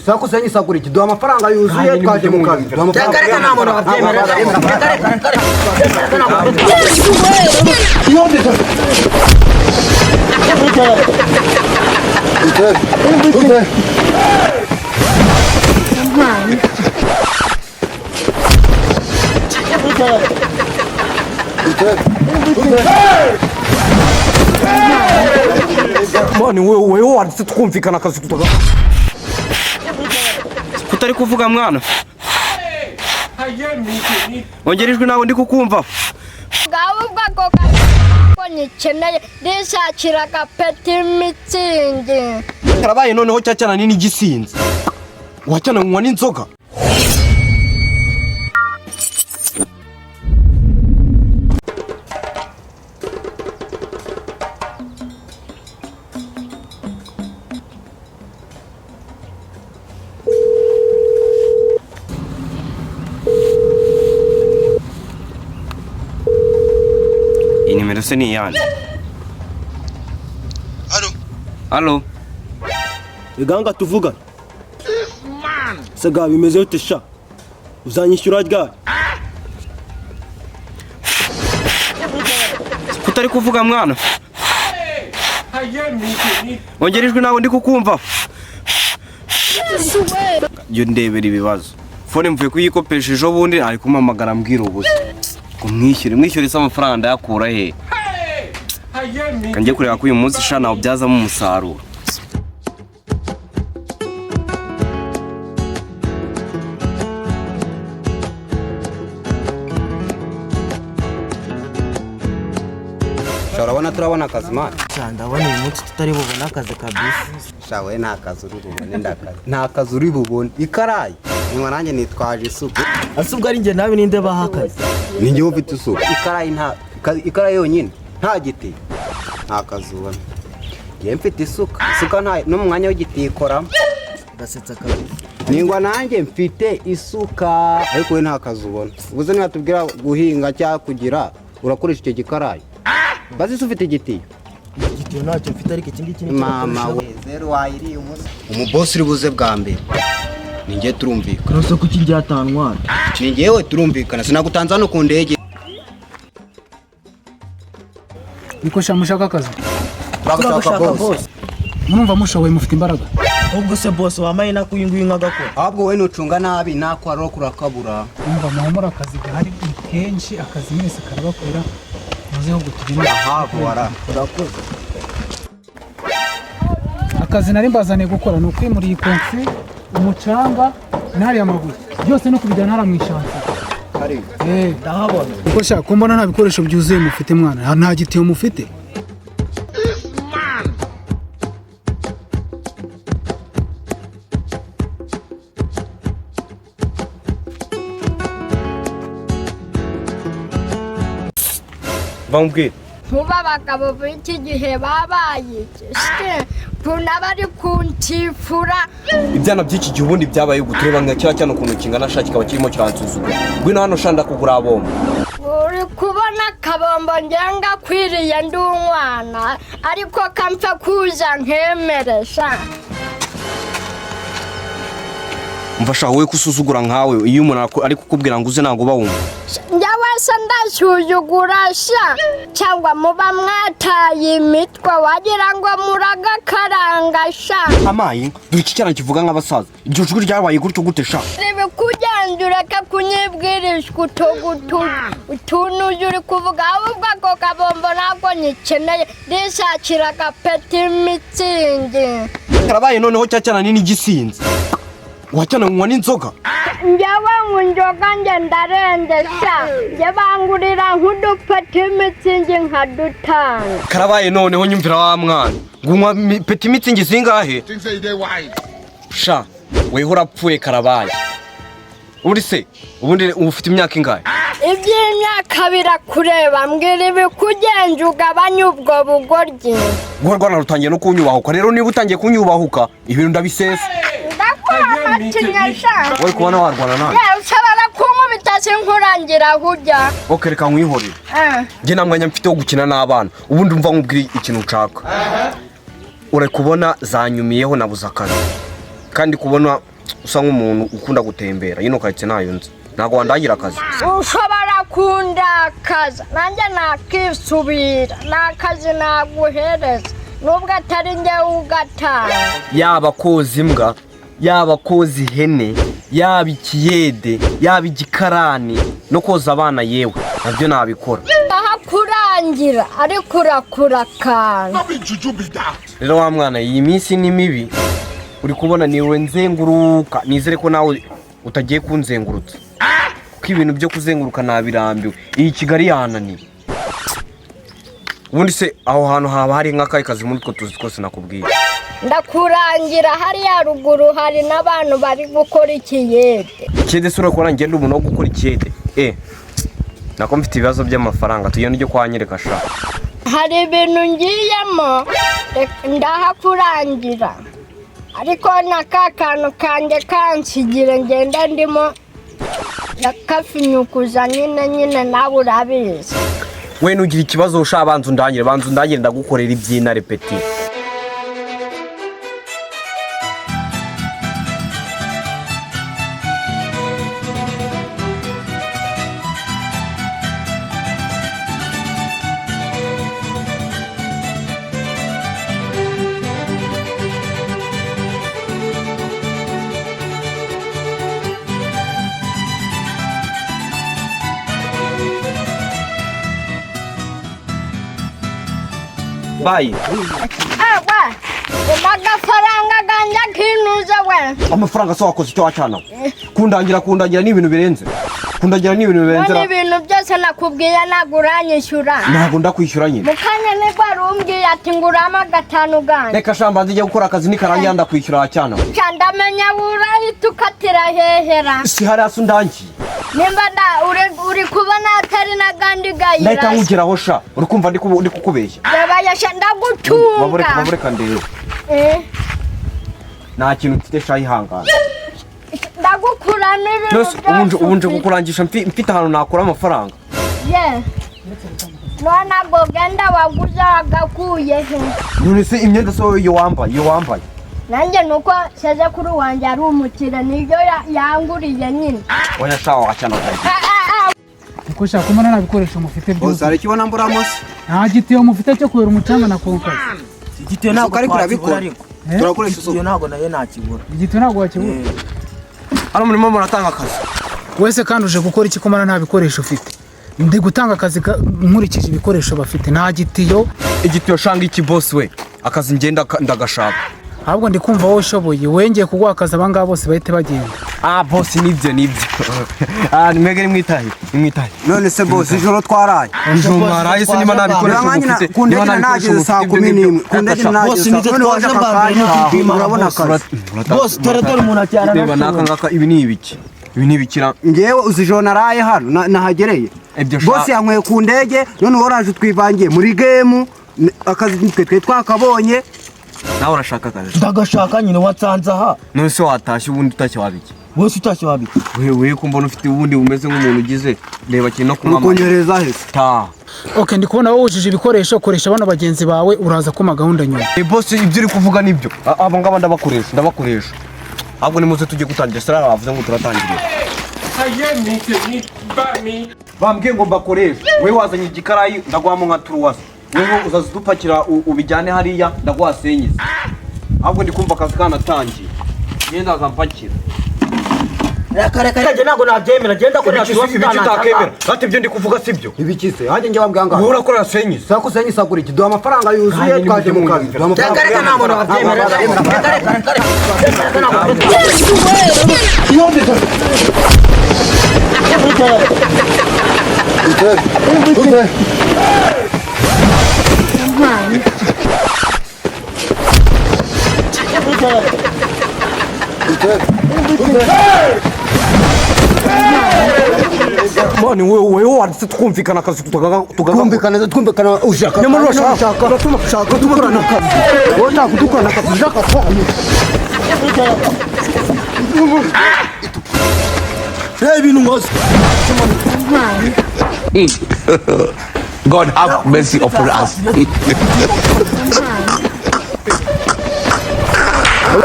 Sakuze nyisagura iki? Duha amafaranga yuzuye, twaje mu kazi. Duha amafaranga. Reka, nta muntu wabyemera. Reka, reka, reka, nta muntu. Mani, wewe wanditse twumvikana akazi tutaga. Kutari kuvuga mwana. Ongera ijwi, nawe ndi kukumva. Ngaho ubwo ako ko nyikeneye, ndishakira agapeti Mützig. Karabaye noneho, cyacyana nini gisinze. Wacyana nywa n'inzoga. Iyi nimero se ni iyande? Alo. Alo. Iganga tuvugana sega, bimeze bite sha? Uzanyishyura ryari? Kutari kuvuga mwana. Ongera ijwi, nawe ndi kukumva. Jya ndebera ibibazo. Phone mvuye kuyikopesha ejo bundi, ari kumpamagara ambwira ubusa. Ngo mwishyure, mwishyure se amafaranga ndayakura he? Kanjye kureba ko uyu munsi sha nawubyazamo umusaruro. Sha, urabona turabona akazi, mani? Sha, ndabona uyu munsi tutari bubone akazi kabisa. Sha, we nta kazi uri bubone, ndakazi. Nta kazi uri bubone. Ikarayi. Nyuma nanjye nitwaje isuka. Ese ubwo ari njye nawe, ninde baha akazi? Ni njyewe ufite isuka. Ikarayi nta ikarayi yonyine. Nta giti. Nta kazi ubona. Njyewe mfite isuka. Isuka nta no mu mwanya w'igiti ikoramo. Ndasetsa kabisa. Ningwa nanjye mfite isuka, ariko we nta kazi ubona. Ubuze nibatubwira guhinga cyangwa kugira urakoresha icyo gikarayi. Bazi se ufite igitiyo? Igitiyo ntacyo mfite, ariko iki ngiki ni Mama we, zeru wayiriye umunsi. Umubosi uri buze bwa mbere. Ni njye, turumvikana. Kurasa kuki ryatantwara? Ni njyewe, turumvikana. Sinagutanze hano ku ndege. Niko sha, mushaka akazi? Turagushaka, boss. Murumva mushoboye, mufite imbaraga? Ubwo se boss wambaye nako uyu nguyu nkagakora? Ahubwo wowe nucunga nabi nakwarora kurakabura. Umva, muhumure, akazi gahari ni kenshi, akazi mwese karabakorera. Muze ahubwo tugende. Aha, voilà. Urakoze. Akazi nari mbazaniye gukora ni ukwimura iyi konsi, umucanga n'ariya mabuye byose, no kubijyana hariya mu ishansiye. Hari. Eh, Ndahabona. Kuko sha, ko mbona nta bikoresho byuzuye mufite mwana, nta gitiyo mufite? Bamubwire. Nkuba abagabo b'iki gihe babaye iki se, ukuntu bari kuntifura? Ibyana by'iki gihe ubundi byabaye gutureba nka kiriya cyana ukuntu kingana sha, kikaba kirimo kiransuzugura. Ngwino hano sha, ndakugura bombo. Uri kubona akabombo ngenga akwiriye ndi umwana, ariko kamfe kuza nkemere sha. Umva sha, wowe kusuzugura nkawe, iyo umuntu ari kukubwira ngo uze ntabwo uba wumva. Njyewe se ndasuzugura sha? Cyangwa muba mwataye imitwe, wagira ngo muragakaranga sha. Amayi, dore iki cyana kivuga nk'abasaza. Iryo jwi ryabaye gutyo gute sha? Ibikugenza ureke kunyibwirishwa utugutu utuntu uri kuvuga. Ahubwo ako kabombo ntabwo nyikeneye, ndishakira agapeti Mützig. Karabaye noneho, cyacyana nini gisinze. Wacyana nywa n'inzoga. Njyewe nywa inzoga? Nge ndarenze sha, njye bangurira nk'udupeti Mützig nka dutanu. Karabaye noneho, nyumvira wa mwana. Ngo unywa petit Mützig zingahe? Sha, weho urapfuye, karabaye. Ubundi se, ubundi uba ufite imyaka ingahe? Iby'imyaka birakureba, mbwira ibikugenza ugabanye ubwo bugoryi. Guha rwana rutangiye no kunyubahuka. Rero niba utangiye kunyubahuka, ibintu ndabisesa. Ndakuha amatinya sha. Wowe kubona warwana nawe. Yewe, ushobora kunkubita sinkurangira aho ujya. Ok, reka nkwihorere. Njye nta mwanya mfite wo gukina n'abana. Ubundi umva nkubwire ikintu nshaka. Uri kubona zanyumiyeho, nabuze akazi. Kandi kubona Usa nk'umuntu ukunda gutembera yino karitsiye ntayo nzi, ntabwo wandangira akazi? Ushobora kundakaza, nanjye nakisubira. Ni akazi naguhereza nubwo atari njyewe ugatanga. Yaba koza imbwa, yaba koza ihene, yaba ikiyede, yaba igikarani, no koza abana, yewe nabyo nabikora. Ahakurangira ariko urakura akantu. Rero wa mwana, iyi minsi ni mibi, uri kubona niwe nzenguruka. Nizere ko nawe utagiye kunzengurutsa, kuko ibintu byo kuzenguruka nabirambiwe. Iyi Kigali yananiye. Ubundi se aho hantu haba hari nk'akahe kazi muri utwo tuzi twose nakubwiye? Ndakurangira hariya ruguru, hari n'abantu bari gukora ikiyede. Ikiyede se? Urakora? Ngenda umuntu wo gukora ikiyede, nako mfite ibibazo by'amafaranga. Tugenda ujye kwanyereka sha. Hari ibintu ngiyemo, ndahakurangira, ariko na ka kantu kanjye kansigira, ngenda ndimo ndakafinyukuza nyine, nawe urabizi. We nugira ikibazo usha, banza undangire, banza undangire, ndagukorera iby'intare peti. Bayi. Ewe, agafaranga kanjye kinuze we. Amafaranga se wakoze icyo wacana? Kundangira ni ibintu birenze, kundangira ni ibintu birenze. None ibintu byose nakubwiye, ntabwo uranyishyura? Ntabwo ndakwishyura nyine. Mu kanya nibwo wari umbwiye ati nguramo gatanu ganjye. Reka sha, mbanze njye gukora akazi, nikarangira ndakwishyura wacana. Ca ndamenya urahita ukatira hehera. Si hariya se undangiye? Nimba uri kubona atari n'agandi Ndahita gayira. nkugeraho sha. Uri kumva ndi kukubeshya? Yabayasha ndagutunga. Babureka, babureka ndebe. Nta kintu mfite sha, ihangana. Ndagukuramo ibintu Nose ubunje byose ubunje ufite. kukurangisha mfite ahantu nakura amafaranga? Ye, none ago genda waguze wagakuye he? None se imyenda se iyo wambaye, iyo wambaye? Nanjye nuko sezekuru wanjye ari umukire, niyo yanguriye nyine. Oya sha, wacana. Ah, ah, ah. Kuko ushaka kubona nta bikoresho mufite Bose byuzuye. hari ikibona mburamo se? Nta gitiyo mufite cyo kuyora umucanga na konkasi. Igitiyo ntabwo Isuka ariko twakibura urabikora. ariko. Turakoresha Igitiyo isuka. ntabwo nayo nakibura. Igitiyo ntabwo wakibura. Hano murimo muratanga akazi? Wese kandi uje gukora iki kumara nta bikoresho ufite? Ndi gutanga akazi nkurikije ibikoresho bafite. Nta gitiyo. Igitiyo shanga iki boss we, akazi ngenda ndagashaka. Ahubwo ndi kumva wowe ushoboye, wengeye kuguha akazi, abangaba bose bahite bagenda. Ah boss, nibyo nibyo. Ah, nimwege, nimwitahe, nimwitahe. None se boss, ijoro twaraye? Ijoro mwaraye se niba nta bikoresho Urabona mufite? ku ndege Niba nta bikoresho nageze saa mufite, kumi ibyo ngibyo. n'imwe, ku ndege nageze Boss, saa nitwe none waje twaje aka bwa mbere kanya ntitwimana, urabona boss. akazi. Boss, dore dore umuntu acyara. Reba n'aka ngaka, ibi ni ibiki? Ibi ni ibikira? Ngewe uzi ijoro naraye hano nahagereye. Ibyo Boss yanyweye ku ndege, none woraje utwivangiye muri game. Akazi twe twe twakabonye. Nawe urashaka akazi? Ndagashaka nyine, watsanze aha. None se watashye ubundi, utashye wabiki? Wese utashye wabiki? Wewe wewe, ko mbona ufite ubundi umeze nk'umuntu ugize, reba kintu no kunywa amata. Mukongereza hese? Ta. Ok, ndi kubona wowe wujuje ibikoresho, koresha bano bagenzi bawe, uraza kuma gahunda nyuma. Eh boss, ibyo uri kuvuga nibyo. Abo ngaba ndabakoresha, ndabakoresha. Ahubwo nimuze tujye gutangira. Sara bavuze ngo turatangirira, bambwiye ngo mbakoreshe. Wewe wazanye igikarayi, ndaguhamo nka turuwasi. Wewe uzaza udupakira ubijyane hariya, ndaguha senyisi. Ahubwo ndi kumva akazi kanatangiye, ngenda ndaza mpakira. Reka reka reka, ntabwo nabyemera, genda korera. Ibiki ibiki utakemera? Ati ibyo ndi kuvuga sibyo? Ibiki se hanjye njye wambwira Wowe ngo urakorera senyisi. sako senyi sagura iki? Duha amafaranga yuzuye, twaje mu kazi. Duha amafaranga. Reka reka, nta muntu wabyemera. Reka reka reka reka reka, ntabwo wabyemera. Mani, wewe wewe wanditse twumvikana akazi tugagakora. Twumvikana, twumvikana, ushaka Nyamara urashaka- ushaka ushaka dukorana akazi, wowe ushaka kudukorana akazi, ushaka twanyu. Reba ibintu nkoze. God have mercy upon us.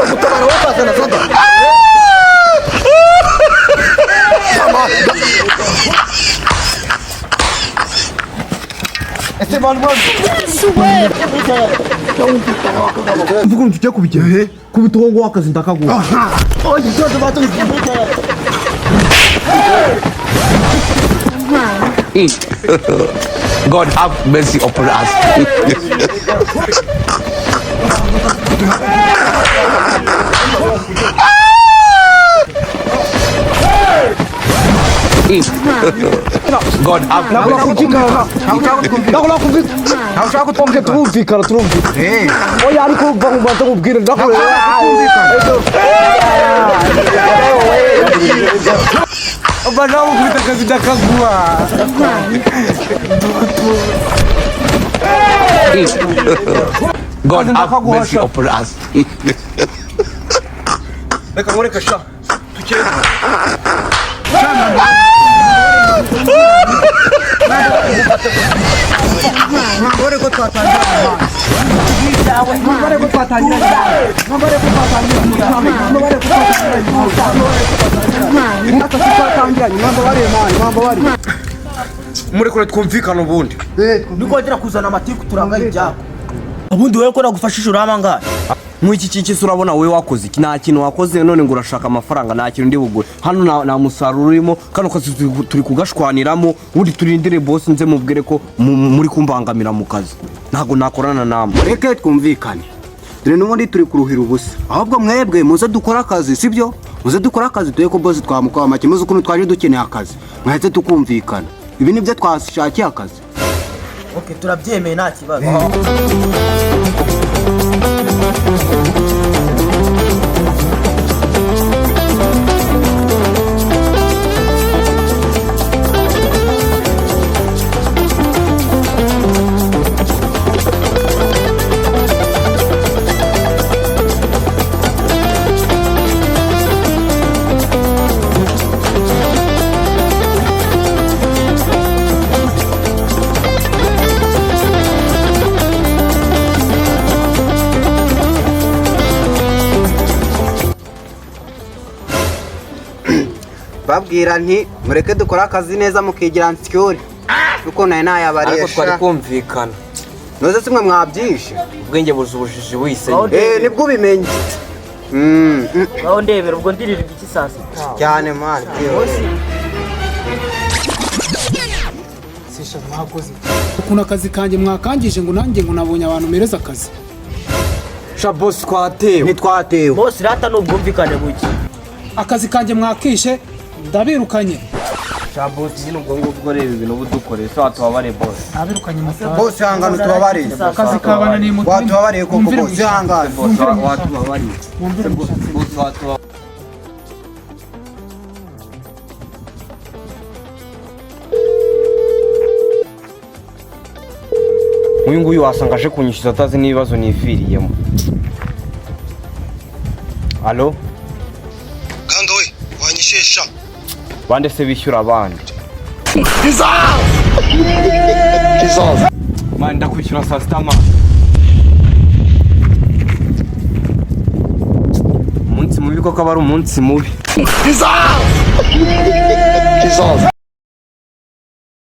Gutabara wowe ukazana soda. Yesu we. Mvuga ukuntu tugiye kubigira kubita uwo nguwo akazi ndakaguha. God have mercy upon us. God have mercy upon us. Ntabwo twumvikana, turumvikana, turumvikana. Oya, ariko ubanza nkubwire ndakubwira. Uba nawe ukubita akazi ndakaguha. God have mercy upon us. Reka nkureke sha, tukere. Mwambare ko twatangira, mwambare ko twatangira, mwambare ko twatangira, mwambare ko twatangira, twatangiranye, mwambare man, mwambare. Murekure twumvikane ubundi. Nikongera kuzana amatiku turangaye ibyako. Ubundi wowe ko nagufashije uraba ngahe? Nk'iki kiki se urabona wowe wakoze iki? Nta kintu wakoze, none ngo urashaka amafaranga. Nta kintu ndi bugure hano, nta musaruro urimo. Kano kazi turi kugashwaniramo. Ubundi turindire boss nze mubwire ko muri kumbangamira mu kazi, ntabwo nakorana namwe. Reke twumvikane, dore n'ubundi turi kuruhira ubusa. Ahubwo mwebwe muze dukore akazi, sibyo? Muze dukore akazi, dore ko boss twamukawa make. Muze ukuntu twaje dukeneye akazi, mwahetse tukumvikana. Ibi nibyo twashakiye akazi. Okay, turabyemeye, nta kibazo. Babwira nti mureke dukore akazi neza, mukigira nsicyure kuko nayo Ariko nayabaresha. twari kumvikana. Noze simwe mwabyishe. Ubwenge buza ubujiji wise. Eh, nibwo ubimenye. Ngaho ndebera, ubwo ndiririmba iki saa sita? Cyane man. Sisha, mwakoze iki? Ukuntu akazi kanjye mwakangije, ngo nanjye ngo nabonye abantu mereza akazi. Sha boss, twatewe. Ntitwatewe. Bose rata ni ubwumvikane buke. Akazi kanjye mwakishe, ndabirukanye. Sha boss, nyine ubwo ngubwo reba ibintu uba udukoreye, so watubabare boss. Nabirukanye mutari. Boss, hangana utubabariye. Akazi kabananiye mutari. Watubabariye koko boss, hangana. Boss, watubabariye. Mwumvire mushatse. Boss, watubabariye. Uyu nguyu wasanga aje kunyishyuza atazi n'ibibazo niviriyemo. Alo? Ganga we, wanyishyuye sha? Bande se bishyura abandi? Man, ndakwishyura saa sita man. Umunsi mubi koko aba ari umunsi mubi.